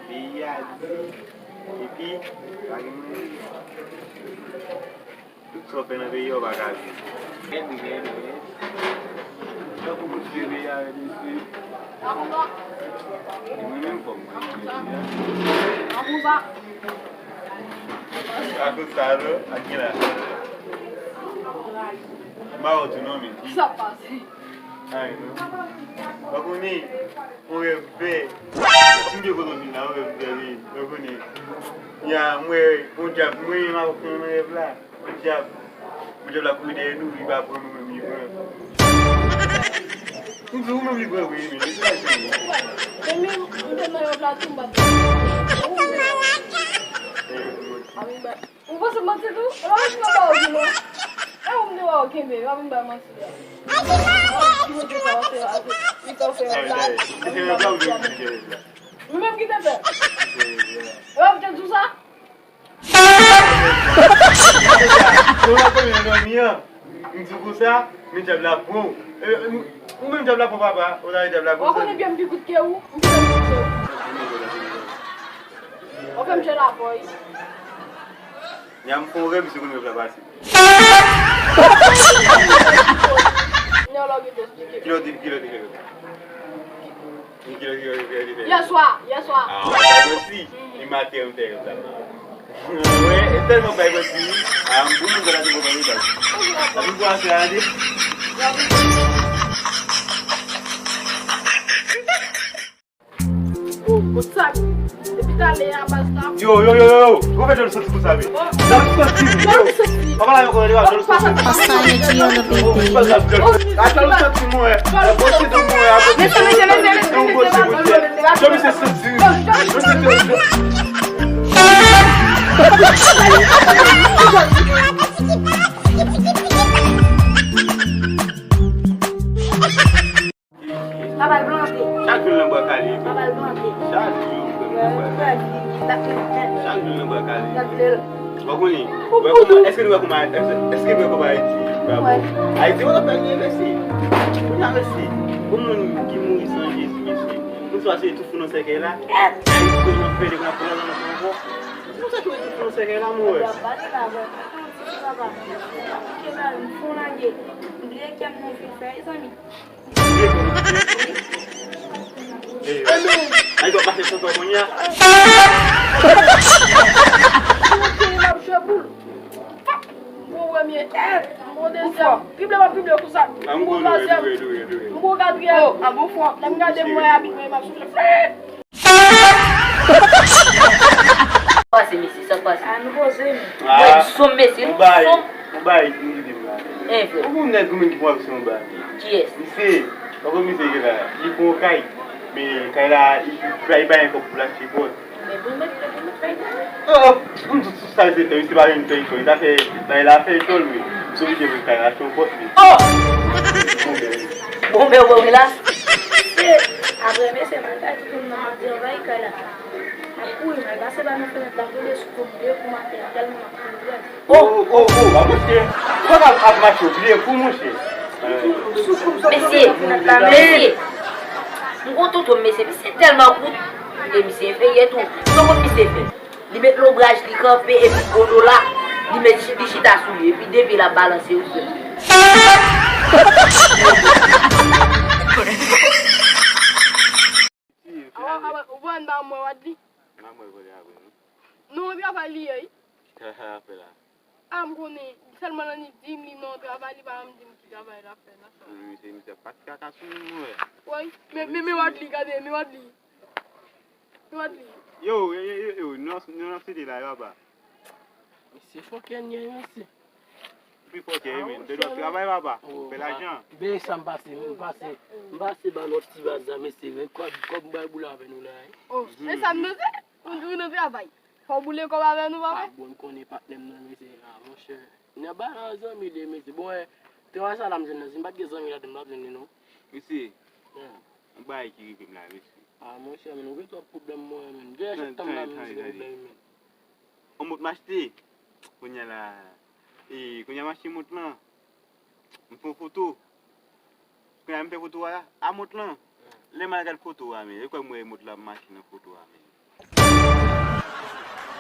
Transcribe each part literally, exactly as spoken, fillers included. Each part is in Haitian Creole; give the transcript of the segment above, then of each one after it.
Peyi a di, epi, pa gen mwayen. Tout sa w fè nan peyi a, w pa ka viv. Gade, gade, gade. Tankou moun ki peyi a, mesye. E mwen menm fò m manje peyi a. Akoz sa, non? Ak gen la. M pa wè w tou non, men. Sa pase. Ay, non. Ou konnen, yon rèv fè. M gen kote m vin la, yon rèv fè, wi. Ou konnen. Ya, m wè, yon dyab, mwen, m ap pran nan rèv la. Yon dyab. Yon dyab la kouri dèyè nou, li pa pran nou menm, li pran. M di ou menm, li pran, wi, men, li pran, wi. Men, men, m te nan rèv la, tou, m pa t. Ou panse m manti tou? E pa manti mwen ba w di non. E ou m te wè w kenbe, pa vin bay manti la. Ki mwen te fè w fè, li fè w fè yon blag. Mwen menm ki te fè. E pa m te di w sa? Mwen pa konnen nan mi an. M di konsa, men dyab la pran w. E, ou menm dyab la pran papa, ou ta dyab la pran. Ou konnen byen m pi kout ke ou, m pi kout ke ou. Ou fè m jwe la boy. Nyan m fè yon rèv, misye konn rèv la pase. Nyan lògèt esplike. Kilè w te, kilè w te fè rèv la? Kilè, kilè, kilè, kilè w te fè rèv la? Yèswa, yèswa. Ah, w pa fè manti. E maten an m fè rèv la. Wè, e tèlman bay manti. Ah, m bon moun sa la te bon bay manti. Apre kwa se ale. Oh, konsa. Depi talè a baz la. Yo, yo, yo, yo, yo. Ou fè jan m santi konsa, men. Jan m santi, yo. Papa la, yo, jan m santi. Jan m santi, mwen. Jan m santi, mwen. Jan m santi, mwen. Jan m santi, mwen. Papa l plante. Chak jou l nan bwa kale. Papa l plante. Chak jou l nan bwa kale. Chak jou l nan bwa kale. Ou konnen, wè kòman, èske nou wè kòman, èske, èske nou wè kòman Ayiti pa bon? Ayiti, wè kòman li ye, mesye. Kounye a, mesye, yon moun ki mouri san Jezi, mesye. Moun sa se tou fou nan sèkèy la. Ayiti, kounye a, fè de kounye a, kounye a, kounye a, kounye a. Moun sa tou tou fou nan sèkèy la, mwen wè. Papa, m fon lage. M bliye kè m nan fè, zanmi. Amen. Ay, w ap pase sou kò kounye a. Ou konnen m ap jwe boul. Bon premye, bon dezyèm. Pible pa pible konsa. Bon twazyèm. Bon katriyèm. Lè m gade mwen abit mwen, m ap soufle. Frit! Sa k pase, mesye? Sa k pase? Ah, nou poze, men. Mwen sòm, mesye, nou sòm. Yon bagay, yon bagay, nou di m la. Hein, frè. Ou konn nèg ou menm ki pran aksyon yon bagay. Kiyès? Misye, pa konn misye ki la. Li pran yon kay, men kay la, li pa, li pa gen kòb pou l achte pòt. Men pou l met, pou l met kay la. Oh, m di tout sa misye fè, misye pa menm fè efò. Li ta fè, bagay la fè djòl, wi. Misye oblije vin kay la, achte yon pòt, wi. Oh! Bon, men, bon, men, ou wè, wi, la. Apre, mesye, m al bay tout moun nan, m ap di anvayi kay la. M ap kouri, m al pase ba nan fenèt la, m tonbe sou kou m, de kou m atè a, tèlman m ap kouri. Oh, oh, oh, a monchè. Ou pa ka ap mache, ou bliye kou, monchè. Mesye, mesye. M gon tonton, mesye, misye tèlman kout. E misye enferyè tou. Ou konn misye fè? Li met lonbraj li kanpe epi Godola, li met chi-, li chita sou li, epi de pye l ap balanse, ou frè. Awa, awa, ou pa wè m pa mwen Wadli? M pa mwen vòlè avè nou. Non, epi apa li ye, wi? Sa, sa l ap fè la? A, m konnen, sèlman l annik di m li nan yon travay, li pa janm di m ki travay l ap fè la. Wi, se misye ap pase kaka sou moun, mwen wè. Wi, men, men, men Wadli, gade, men Wadli. Yo, yo, yo, yo, yo, nou, nou nan site la, yo aba. Misye fòkè, nye, mesye. Pi fòkè, men, te dwe travay, papa. Fè lajan. Ben, sa m pase, m pase, m pase ba lòt ti baz la, mesye, men kòb, kòb m bay boul avè nou la, wi. Oh, e sa m nou di? Nou di nou travay. Fò w boule kòb avè nou, papa. Ah, bon, m konnen patnè m nan, mesye. Ah, monchè. Nèg ba nan zanmi li, mesye. Bon, eh, travay sa la m jwenn nan, si m pa t gen zanmi ladan m, m t ap jwenn li, non. Mesye, yon bagay ki rive m la, mesye. Ah, monchè, men, ou gen twòp pwoblèm, mwen, men. Deja chak tan m la, men, se pwoblèm, men. On mont m achte. Kounye a la, e, kounye a m achte mont lan. M fè yon foto. Kounye a m fè foto a, a mont lan. Lè m al gad foto a, men, e kwè m wè mont la ap mache nan foto a, men.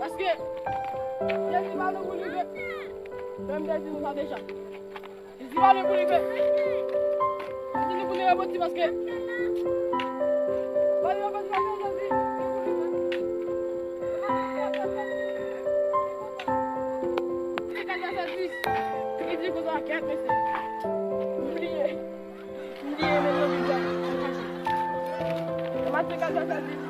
Paske Jezi pa nou pou li vre. Menm Jezi nou sa deja. Jezi pa nou pou li vre. Jezi nou pou li repoti paske pa nou repoti paske Jezi. Li di konsa kèt mesye. Bliye. Bliye men nan Bib la. Matye kat vèsè dis.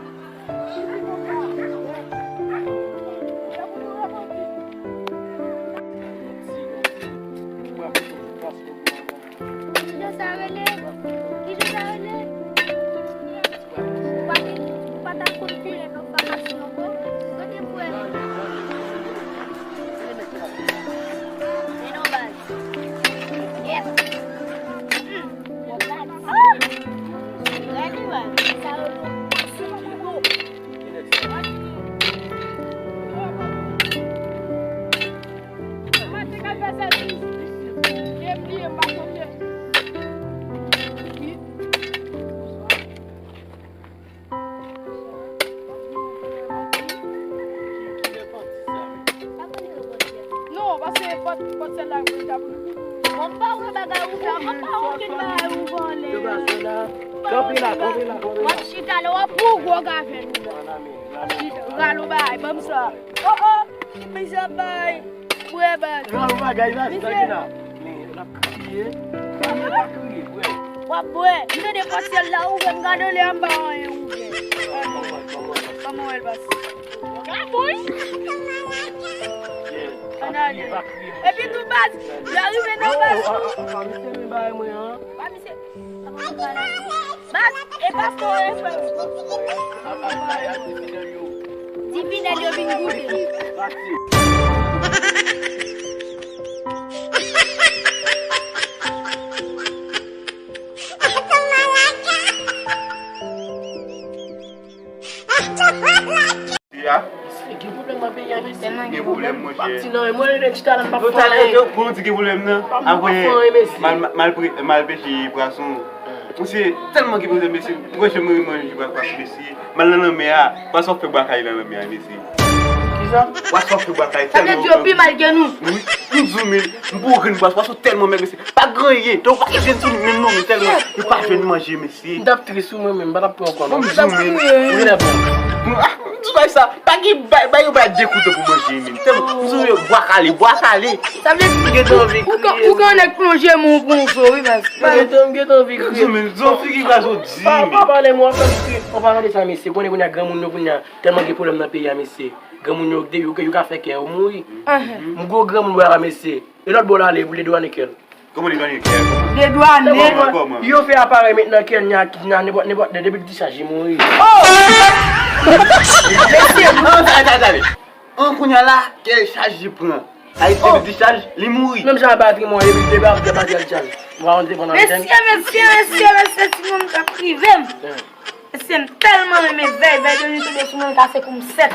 Kijan sa rele? Kijan sa rele? Ou pa te, ou pa ta konn koulè non famasi non bro. Kote pou wè? Men non baz. Yep. Hmm. Bon baz. Ah! Rele baz. Sa yo. Matye kat vèsè dis. Byen bliye, m pa sonje. Non, paske pòt, pòt sèl la, pou li ta pou li. Bon, m pa wè bagay ou fè, m pa wè okenn bagay ou vòlè. Kanpe la, kanpe la, kanpe la. W ap chita la, w ap pran gwo gavèl ou la. Chita, rale yon bagay, ban m sa. Oh, oh, ki bizè bay. Bwè, baz. Rale yon bagay la, sa ki la. Men, l ap kriye. Kriye, pa kriye, bwè. W ap bwè. M tande pòt syèl la ouvè, m gade lè anba anyen ouvè. Kòman w wè l, baz? Ann ale. Epi tou baz, lè rive nan baz. Pa misye, men bagay mwen an. Pa misye. Baz, e pastè yo, e frè yo. Divinèl yo vin goute. Ya. Gen pwoblèm nan peyi a, mesye. Gen pwoblèm, monchè. Pati nan, mwen, lè chita la, m p ap fè anyen. Yo di gen pwoblèm nan. Apre, mal, mal, mal peche pwason. Mesye, tèlman gen pwoblèm, mesye. Mwen, jan mwen manje pwason, mesye. M al nan lanmè a. Pwason fè bwa kale nan lanmè a, mesye. Kisa? Pwason fè bwa kale tèlman. Sa vle di yo pi mal ke nou. Wi, m di w, men, m poko jwenn pwason. Pwason tèlman mèg, mesye. Pa gen anyen. Donk, ou pa ka jwenn sou li menm non, men tèlman yo pa jwenn manje, mesye. M t ap tris wi mwen menm, m pa t ap pran kò non. Bon, m di w, men, ou genlè bon. Ah, m di w bagay sa, pa gen bay, bay yo bay de kouto pou manje, men. Tèlman, m di w, bwa kale, bwa kale. Sa vle di, ou gen anvi kriye. Ou ka nèk plonje men w pran yon flo, wi, baz. M gen anvi kriye. M di w, men, di w figi gaz ou di, men. Pa, pa pale mwen, w ap fè m kriye. An palan de sa, mesye, konnen kounye a granmoun yo kounye a, tèlman gen pwoblèm nan peyi a, mesye. Granmoun yo, yo, yo ka fè kè yo mouri. M gwo granmoun bò la, mesye. E lòt bò l ale, pou ledwannen kè l. Kòman li ganye kè? Ledwannen. Kòman, kòman? Yo fè aparèy met nan kè, nan, nan nenpòt, nenpòt, depi l dichaj li mouri. Oh! Mesye, non, tande, tande, tande. An, kounye a la, kè l chaje pran. Ayisyen te discharge, li mouri. Menm jan batri mwen, epi depi ap gen batri al discharge. Mwen pa konn depann nan antèn. Mesye, mesye, mesye, mesye, timoun k ap rive m. Mesye, m tèlman renmen vèy, vèy de nwi tonbe sou mwen, l kase kou m sèt.